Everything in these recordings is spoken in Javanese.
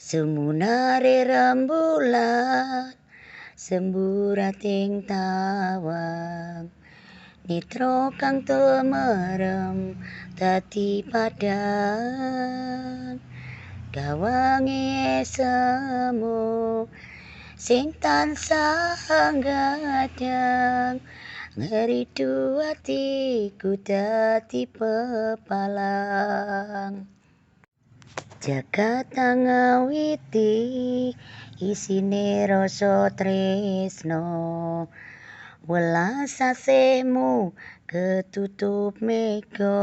Sumunare rembulan semburating tawang, nitra kang tumerem dadi padhang. Gawange semu sing tansah nggadang, ngridu atiku dadi pepalang. Jagat ngawiti isine rasa tresna, welas asihmu ketutup mega.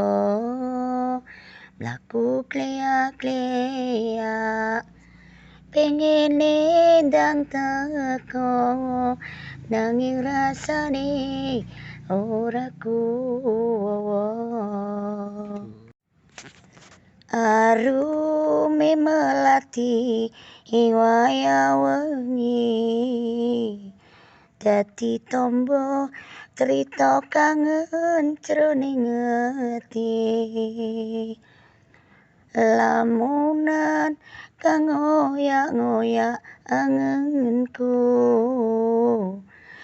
Mlaku kleak-kleak pengen ndang teko, nanging rasane ora kuwowo. Arume melati ing wayah wengi, dadi tombo crita kangen jroning ati. Lamunan kang ngoyak-ngoyak angenku,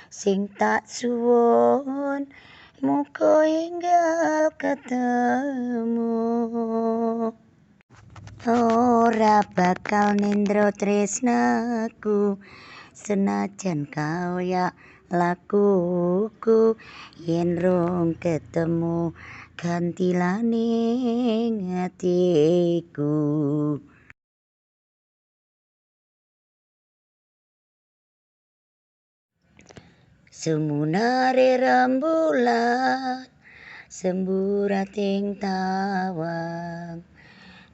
sing tak suwun muga enggal ketemu. Ora bakal nendra tresnaku, senajan kaoyak lakuku, yen rung ketemu gantilane atiku. Sumunare rembulan semburating tawang,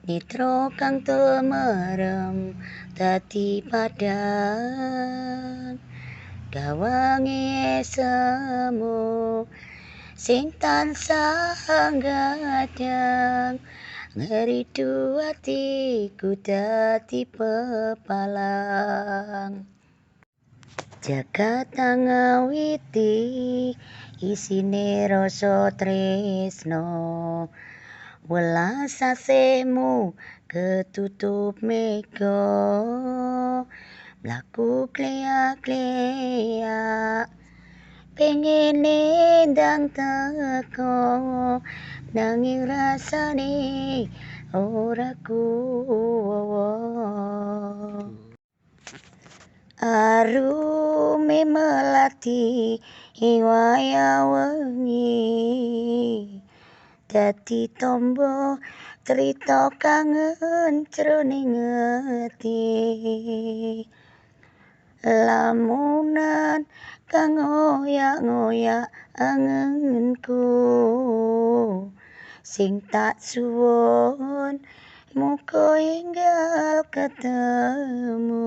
nitra kang tumerem dadi padhang. Gawange semu sing tansah nggadang, ngridu atiku dadi pepalang. Jagat ngawiti isine rasa tresna, welas asihmu ketutup mega. Mlaku kleak-kleak pengen ndang teko, nanging rasane ora kuwowo. Arume melati ing wayah wengi, dadi tombo crita kangen jroning ati. Lamunan kang ngoyak-ngoyak angenku, sing tak suwun muga enggal ketemu.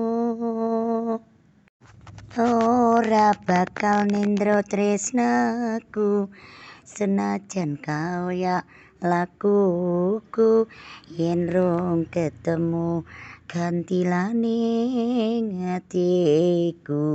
Ora bakal nendra tresnaku, senajan kaoyak lakuku, yen rung ketemu gantilane atiku.